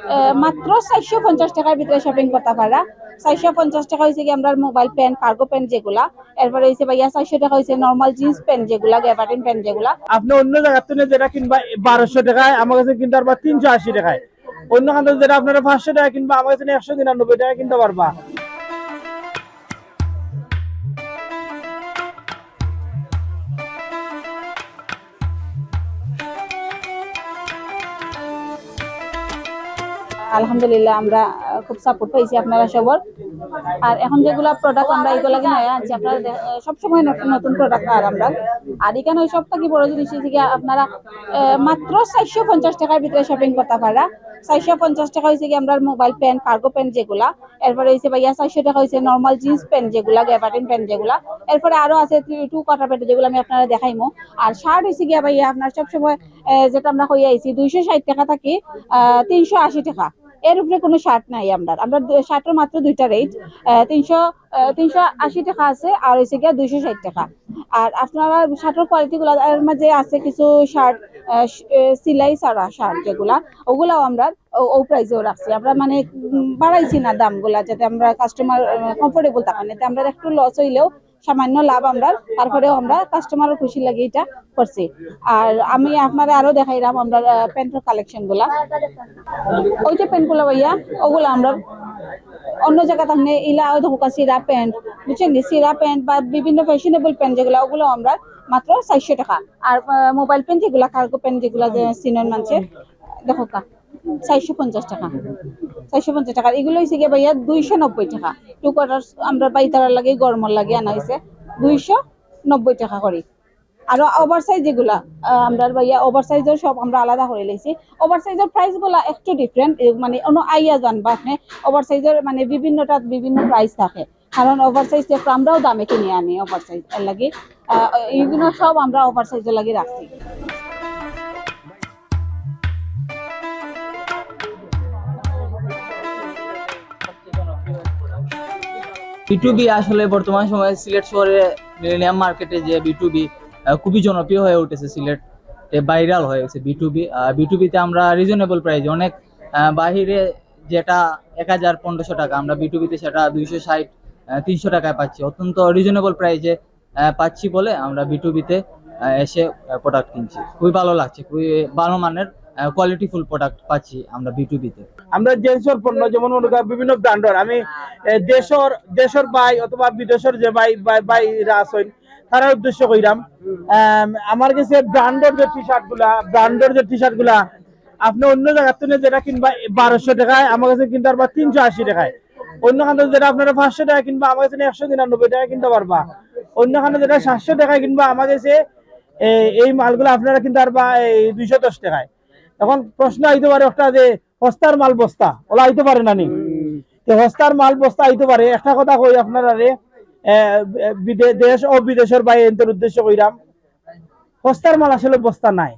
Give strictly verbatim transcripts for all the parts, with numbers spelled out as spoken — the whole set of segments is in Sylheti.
আহ, মাত্র চারশো পঞ্চাশ টাকার ভিতরে শপিং করতে পাররা। চারশো পঞ্চাশ টাকা হইছে কি আমরার মোবাইল প্যান্ট, কার্গো প্যান্ট যেগুলা, এরপরে হইছে ভাইয়া চারশো টাকা হইছে নরমাল জিন্স প্যান্ট যেগুলা, গ্যাবার্ডিন প্যান্ট যেগুলা। আপনি অন্য জায়গার থেকে যেটা কিনবা বারোশো টাকায়, আমার কাছে কিনতে পারবা তিনশো আশি টাকায়। অন্য খান থেকে যেটা আপনারা পাঁচশো টাকা কিনবা, আমার কাছে একশো নিরানব্বই টাকা কিনতে পারবা। আলহামদুলিল্লাহ, আমরা আহ, খুব সাপোর্ট পাইছি আপনারা সবর। আর এখন যেগুলা প্রোডাক্ট আমরা এগুলা কিনে আনছি, আপনারা দে- আহ, সবসময় নতুন নতুন প্রোডাক্ট আর আমরা। আর এখানে সব থেকে বড় জিনিস হচ্ছে কি আপনারা আহ, মাত্র চারশো পঞ্চাশ টাকার ভিতরে শপিং করতে পাররা। চারশো পঞ্চাশ টাকা হইছে কি আমরার মোবাইল প্যান্ট, কার্গো প্যান্ট যেগুলা, এরপরে হইছে ভাইয়া চারশো টাকা হইছে নরমাল জিন্স প্যান্ট যেগুলা, গ্যাবার্ডিন প্যান্ট যেগুলা, এরপরে আরো আছে টু কোয়ার্টার প্যান্ট যেগুলা আমি আপনারা দেখাইমু। আর শার্ট হইছে গিয়া ভাইয়া আপনার সবসময় আহ, যেটা আমরা কই আইছি দুইশো ষাট টাকা থাকি আহ, তিনশো আশি টাকা, এর উপরে কোনো শার্ট নাই। আমরা আমরা দু- শার্টের মাত্র দুইটা রেট, তিনশো আহ, তিনশো আশি টাকা আছে আর হইছে গিয়া দুইশো ষাট টাকা। আর আপনারা শার্টের কোয়ালিটি গুলা এর মাঝে আছে কিছু শার্ট সিলাই ছাড়া শার্ট যেগুলা, ওগুলাও আমরা ও- ও প্রাইসেও রাখছি। আমরা মানে উম, বাড়াইছি না দামগুলা, যাতে আমরা কাস্টমার কমফোর্টেবল থাকেন, এতে আমরা একটু লস হইলেও সামান্য লাভ আমরা, তারপরেও আমরা কাস্টমারও খুশি লাগে এটা করছি। আর আমি আপনারা আরো দেখাইলাম আমরা প্যান্টের কালেকশন গুলা। ওই যে প্যান্ট গুলা ভাইয়া, ওগুলা আমরা অন্য জায়গা থাকলে ইলা ওই দেখো সিরা প্যান্ট, বুঝছেন নি? সিরা প্যান্ট বা বিভিন্ন ফ্যাশনেবল প্যান্ট যেগুলা, ওগুলো আমরা মাত্র চারশো টাকা। আর মোবাইল প্যান্ট যেগুলা, কার্গো প্যান্ট যেগুলা যে সিনন মানছে, দেখো কা চারশো পঞ্চাশ টাকা, চারশো পঞ্চাশ টাকা। এগুলো হইছে গিয়া ভাইয়া দুইশো নব্বই টাকা। টু কোয়ার্টার আমরা বাইতারার লাগে, গরমর লাগে আনা হইছে দুইশো নব্বই টাকা করে। আর ওভার সাইজ যেগুলা আহ, আমরা ভাইয়া ওভার সাইজের সব আমরা আলাদা করে লইছি। ওভার সাইজের প্রাইস গুলা একটু ডিফারেন্ট, মানে অন্য আইয়া জানবা আপনি। ওভার সাইজের মানে বিভিন্নটা বিভিন্ন প্রাইস থাকে, কারণ ওভার সাইজ দেখো আমরাও দামে কিনে আনি ওভার সাইজ, এর লাগি আহ, এইগুলো সব আমরা ওভার সাইজের লাগি রাখছি। বি টু বি আসলে বর্তমান সময়ে সিলেট শহরে মিলেনিয়াম মার্কেটে যে বি টু বি খুবই জনপ্রিয় হয়ে উঠেছে সিলেটে, ভাইরাল হয়ে গেছে B two B. B two বিতে আমরা রিজনেবল প্রাইসে অনেক আহ, বাহিরে যেটা এক হাজার পনেরোশো টাকা, আমরা বি টু বিতে সেটা দুইশো ষাট তিনশো টাকায় পাচ্ছি, অত্যন্ত রিজনেবল প্রাইসে পাচ্ছি বলে আমরা বি টু বিতে এসে প্রোডাক্ট কিনছি। খুবই ভালো লাগছে, খুবই ভালো মানের কোয়ালিটিফুল প্রোডাক্ট পাচ্ছি আমরা বি টু বিতে। আমরা জেন্টসর পণ্য, যেমন মনে করেন বিভিন্ন ব্র্যান্ডর, আমি এ, দেশর দেশর ভাই অথবা বিদেশর যে ভাই ভাই ভাইরা আছেন, তারার উদ্দেশ্য কইরাম। আম, আমার কাছে ব্র্যান্ডর যে টি শার্ট গুলা, ব্র্যান্ডর যে টি শার্ট গুলা, আপনি অন্য জায়গার থেকে যেটা কিনবা বারোশো টাকায়, আমার কাছে কিনতে পারবা তিনশো আশি টাকায়। অন্য খান থেকে যেটা আপনারা পাঁচশো টাকা কিনবা, আমার কাছে একশো নিরানব্বই টাকা কিনতে পারবা। অন্য খান থেকে যেটা সাতশো টাকায় কিনবা, আমার কাছে এ- এই মালগুলো আপনারা কিনতে পারবা এই দুইশো দশ টাকায়। এখন প্রশ্ন আইতে পারে একটা যে হস্তার মাল বস্তা, ওলা আইতে পারে না নি? তো হস্তার মাল বস্তা আইতে পারে। একটা কথা কই আপনারারে, এ, বিদে- দেশ ও বিদেশর ভাই এনতর উদ্দেশ্য কইরাম, হস্তার মাল আসলে বস্তা নাই।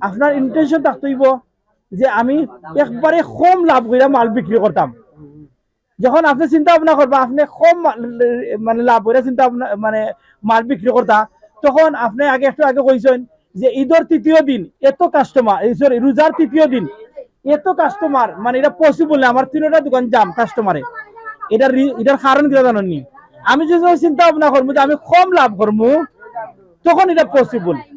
আপনার ইন্টেনশন থাকতে হইব যে আমি একবারে কম লাভ কইরা মাল বিক্রি করতাম। যখন আপনি চিন্তা ভাবনা করবা আপনি কম মা- মানে লাভ কইরা চিন্তা ভাবনা মানে মাল বিক্রি করতা, তখন আপনি আগে একটু আগে কইছেন যে ঈদর তৃতীয় দিন এত কাস্টমার, এই সরি, রোজার তৃতীয় দিন এত কাস্টমার, মানে এটা পসিবল না। আমার তিনটা দোকান জাম কাস্টমারে। এটা রি- এটার কারণ কিতা জানেননি? আমি যে সময় চিন্তা ভাবনা করবো যে আমি কম লাভ করবো, তখন এটা পসিবল।